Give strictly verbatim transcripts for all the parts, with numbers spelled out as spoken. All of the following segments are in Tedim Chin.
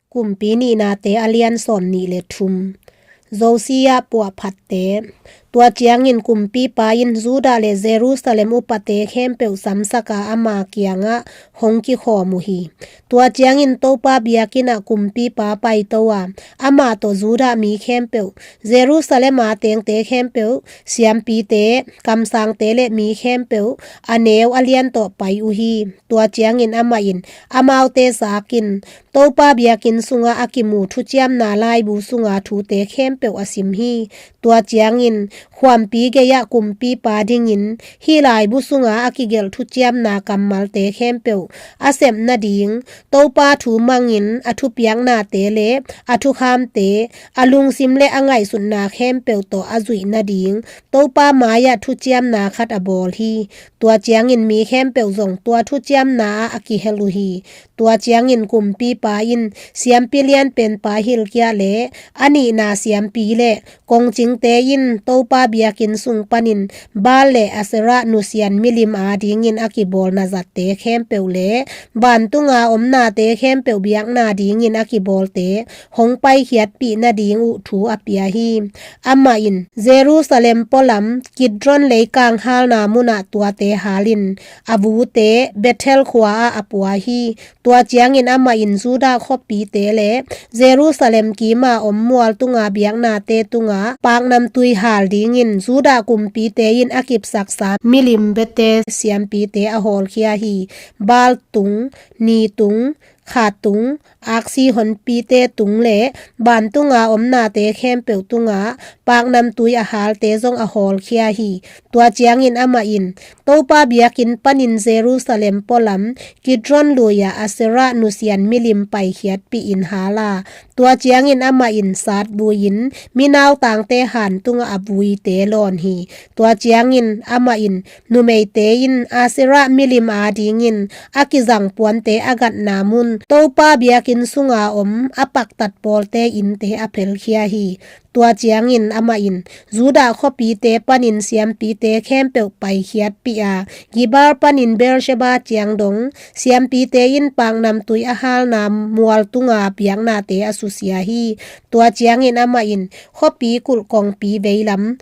Kumpi Nihnate a lian sawm nih le thum. Josia puahphatte. Tua ciangin kumpipa in Judah le Jerusalem upate khempeuh samsaka ama kiangah hong kikhawm uh hi. Tua ciangin Topa biakinn ah kumpipa paito a, amah tawh Judah mi khempeuh, Jerusalem a tengte khempeuh, siampite, kamsangte le mi khempeuh a neu a lian tawh pai uh hi. Tua ciangin amah in amaute zakin Topa biakinn sungah a kimu thuciamna laibu sunga thute khempeuh a sim hi. Tua ciangin khuampi gei-ah kumpipa dingin hih laibu sunga a kigelh thuciamna kammalte khempeuh a sep nading, Topa thu mangin a thupiaknate le a thukhamte, a lungsim le a ngaihsutna khempeuh tawh a zuih nading, Topa mai-ah thuciamna khat a bawl hi. Tua ciangin mi khempeuh zong tua thuciamna ah a kihel uh hi. Tua ciangin kumpipa in siampi lianpenpa Hilkia le a nihna siampi le kongcingte in Topa biakinn sung panin Baal le Asherah nusian milim adingin a kibawl nazatte khempeuh le vantunga om nate khempeuh biakna dingin a kibawlte hong paikhiatpih nading uh thu a pia hi. Amah in Jerusalem pualam Kidron leikang halna munah tuate halin a vute Bethel khua-ah a pua hi. Tua ciangin amah in Judah khuapite le Jerusalem kima om mual tunga biaknate tungah paknamtui hal dingin Judah kumpite in a kipsaksa milim bete siampite a hawlkhia hi. Baal tung, ni tung, kha tung, aksi honpite tung le vantunga om nate khempeuh tungah paknamtui a halte zong a hawlkhia hi. Tua ciangin amah in Topa biakinn panin Jerusalem pualam Kidron lui-ah Asherah nusian milim paikhiatpih in hal a, tua ciangin amah in satbui-in minautangte han tungah a vuite lawn hi. Tua ciangin amah in numeite in Asherah milim adingin a kizang puante a gatna mun, Topa biakinn sunga om a paktat pawlte innte a phelkhia hi. Tua ciangin amah in Judah khuapite panin siampite khempeuh paikhiatpih a, Gibal panin Beersheba ciang dong siampite in paknamtui a halna mual tunga biaknate a susia hi. Tua ciangin amah in khuapi kulh kongpi veilam,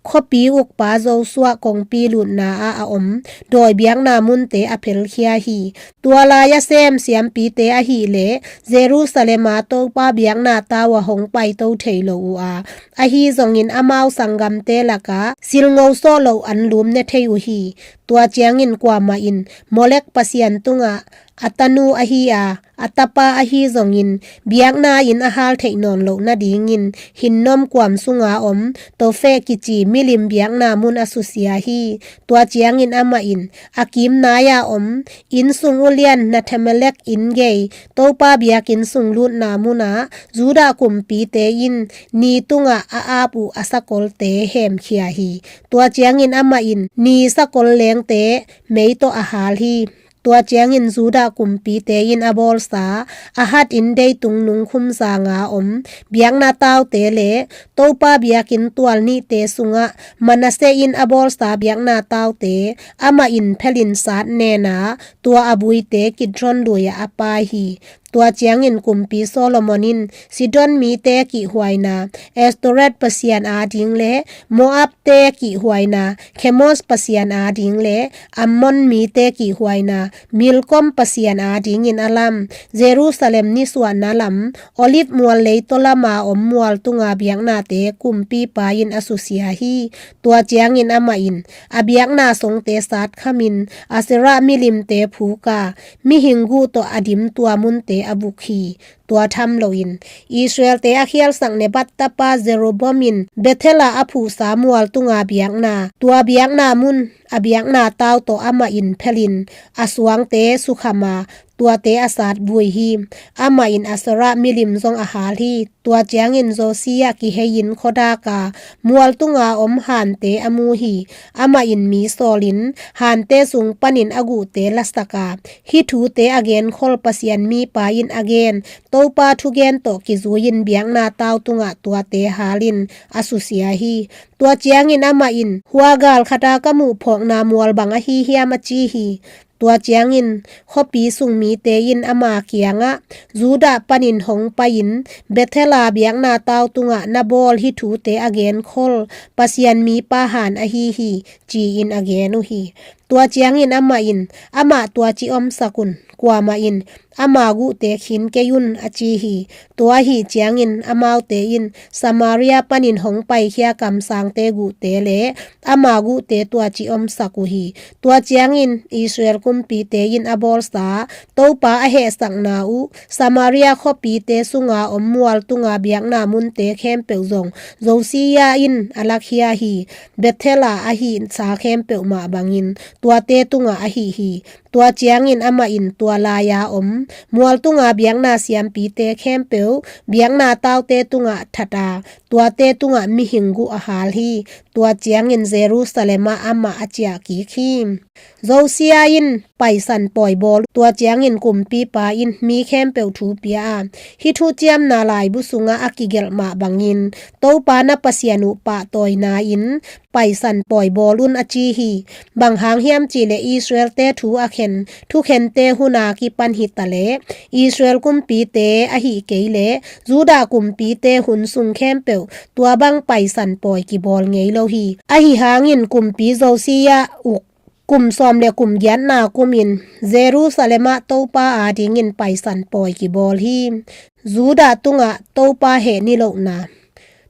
khuapi ukpa Joshua kongpi lutna ah a om dawi biakna munte a phelkhia hi. Tua lai a sem siampite ahih leh Jerusalem a Topa biakna tau a hong paito thei lo uh a, ahi zongin amau sanggamte lakah silngo sawh loh anlum ne thei uh hi. Tua ciangin kuamah in Molek pasian tungah a tanu ahi a, a tapa ahi zongin biakna in a hal theih nawn loh nadingin Hinnom kuam sunga om Tofeh kici milim biakna mun a susia hi. Tua ciangin amah in a kimnai-a om innsung ulian Nathan-melek inn gei Topa biakinn sung lutna munah Judah kumpite in ni tungah a ap uh a sakolte hemkhia hi. Tua ciangin amah in ni sakol lengte mei tawh a hal hi. Tua ciangin Judah kumpite in a bawlsa a hat inn deitung nungkhum zanga om biakna taute le Topa biakinn tual nihte sungah Manasseh in a bawlsa biakna taute amah in phelin sat nena, tua a vuite Kidron lui-ah a pai hi. Tua ciangin kumpi Solomon in Sidon mite kihhuaina Ashtoreth pasian ading le Moabte kihhuaina Kemos pasian ading le Ammon mite kihhuaina Milkom pasian adingin a lam, Jerusalem nisuahna lam, Olive mual leitaw lama om mual tunga biaknate kumpipa in a susia hi. Tua ciangin amah in a biakna songte satkhamin Asherah milimte phuk a, mihing guh tawh a dim tua munte a vuk hi. Tua tham loin Israelte a khialsak Nebat tapa Jeroboam in Bethel ah a phuhsa mual tunga biakna, tua biakna mun a biakna tau tawh amah in phelin a suangte sukham a, tuate a satvui hi. Amah in Asherah milim zong a hal hi. Tua ciangin Josia kihei-in khuadak a, mual tunga om hante a mu hi. Amah in mi sawlin hante sung panin a guhte lasak a, hih thute a genkhol Pasian mipa in a gen Topa thugen tawh kizui-in biakna tau tungah tuate halin a susia hi. Tua ciangin amah in, hua gal khata ka muh phawkna mual bang ahi hiam, a ci hi. Tua ciangin khuapi sung mite in ama kiangah, Judah panin hong pai-in, Bethel-a biakna tau tungah na bawl hih thute a genkhol Pasian mipa han ahi hi, ci-in a gen uh hi. Tua ciangin amah in, Amah tua ci omsak un, kuamah in ama guhte khin kei un, a ci hi. Tua ahih ciangin amaute in Samaria panin hong paikhia kamsangte guhte le ama guhte tua ci omsak uh hi. Tua ciangin Israel kumpite in a bawlsa Topa a hehsakna uh Samaria khuapite sunga om mual tunga biakna munte khempeuh zong Josia in a lakhia hi. Bethel-a a hihsa khempeuh mah bangin tuate tungah a hih hi. Tua ciangin amah in tua lai-a om mual tunga biakna siampite khempeuh biakna taute tungah that a, tuate tungah mihing guh a hal hi. Tua ciangin Jerusalem ah amah a ciah kik hi. Josia in Paisan pawi bawl uh. Tua ciangin kumpipa in mi khempeuh thu pia a, hih thuciamna laibu sungah a kigelh mah bangin Topa na Pasian uh pahtawina-in Paisan pawi bawl un, a ci hi. Bang hang hiam cihleh Israel-te thu a khen thukhente huna kipan hitaleh Israel kumpite ahih kei leh Judah kumpite hun sung khempeuh tua bang Paisan pawi kibawl ngei lo hi. Ahi hangin kumpi Josia uk kum sawm le kum giatna kumin Jerusalem ah Topa adingin Paisan pawi kibawl hi. Judah tungah Topa heh nilohna.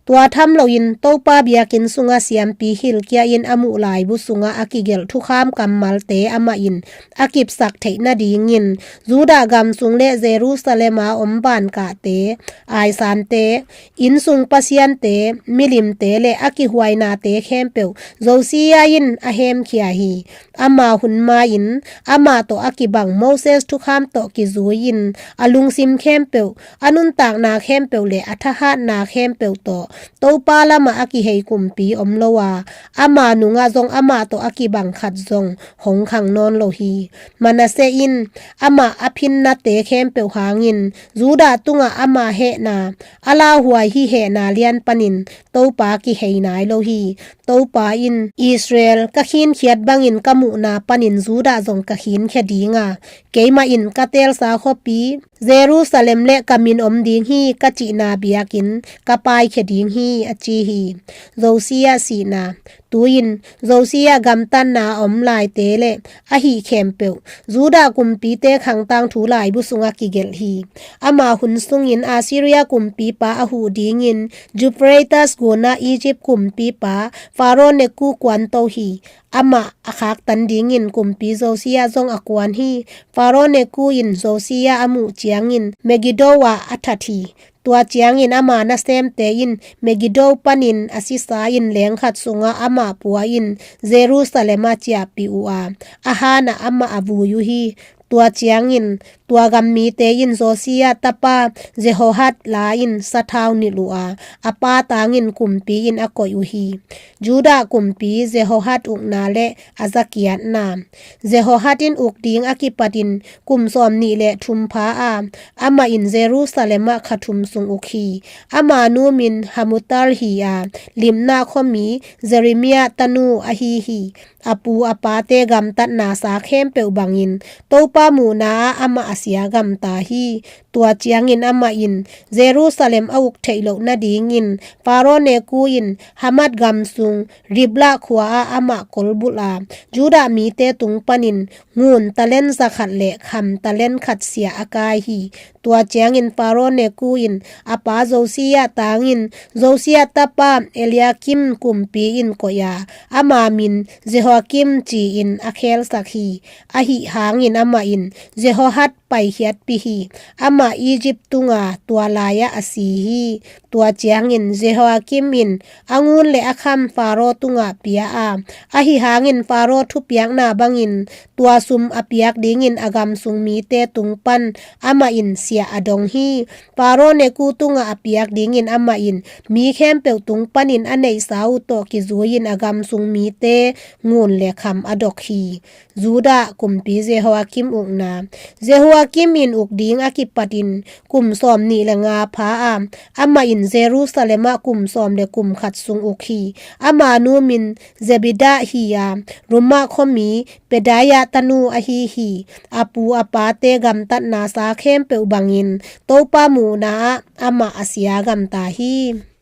Tua tham loin Topa biakinn sungah siampi Hilkia in a muh laibu sungah a kigelh thukham kammalte amah in a kipsak theih nadingin Judah gam sung le Jerusalem a om vankahte, aisante, innsung pasiante, milimte le a kihuainate khempeuh Josia in a hemkhia hi. Ama hun ma-in amah tawh a kibang Moses thukham tawh kizui-in a lungsim khempeuh, a nuntakna khempeuh le a thahatna khempeuh tawh Topa lamah a kihei kumpi om lo a, ama nungah zong amah tawh a kibang khat zong hong khang nawn lo hi. Manasseh in amah a phinnate khempeuh hangin Judah tungah ama hehna, a lauhuai hih hehna lian panin Topa kihei nai lo hi. Topa in, Israel ka khinkhiat bangin ka muhna panin Judah zong ka khinkhia ding a, keimah in ka teelsa khuapi Jerusalem le ka min om ding hi, ka cihna biakinn ka paikhia ding hi, a ci hi. Josia sihna. Tu-in Josia gamtatna a om laite le ahi khempeuh Judah kumpite khangtang thu laibu sungah kigelh hi. Ama hun sungin Assyria kumpipa a huh dingin Euphrates gunah Egypt kumpipa Pharaoh Neku kuanto hi. Amah a khaktan dingin kumpi Josia zong a kuan hi. Pharaoh Neku in Josia a muh ciangin Megiddo ah a that hi. Tua ciangin ama nasemte in Megiddo panin a sisa-in lengkhat sungah amah pua-in Jerusalem ah ciahpih uh a, a hanah amah a vui uh hi. Tua ciangin tua gam mite in Josia tapa Jehoahaz la-in sathau nilh uh a, a pa tangin kumpi in a koih uh hi. Judah kumpi Jehoahaz ukna le a zakiatna. Jehoahaz in uk ding a kipatin kum sawm nih le thum pha a, amah in Jerusalem ah kha thum sung uk hi. Ama nu min Hamutal hi a, Libnah khuami Jeremiah tanu ahi hi. A pu a pate gamtatna sa khempeuh bangin Topa muhna ah amah a sia gamta hi. Tua ciangin amah in Jerusalem a uk theih loh nadingin Pharaoh Neku in Hamath gam sung Riblah khua ah amah kolbulh a, Judah mite tung panin ngun talent zakhat le kham talent khat siah a kai hi. Tua ciangin Pharaoh Neku in a pa Josia tangin Josia tapa Eliakim kumpi in koih a, ama min Jehoiakim ci-in a khelsak hi. Ahi hangin amah in Jehoahaz paikhiatpih hi. Amah Egypt tunga tua lai-ah a si hi. Tua ciangin Jehoiakim in a ngun le a kham Pharaoh tungah pia a, ahi hangin Pharaoh thupiakna bangin tua sum a piak dingin a gam sung mite tung pan amah in siah a dong hi. Pharaoh Neku tungah a piak dingin amah in mi khempeuh tung panin a neihsa uh tawh kizui-in a gam sung mite ngun le kham a dok hi. Judah kumpi Jehoiakim ukna. Jehoiakim Joachim in uk ding a kipatin kum sawmnih le nga pha a, amah in Jerusalem ah kum sawm le kum khat sung uk hi. Ama nu min Zebidah hi a, Rumah khuami Pedaiah tanu ahi hi. A pu a pate gamtatna sa khempeuh bangin Topa muhna ah amah a sia gamta hi.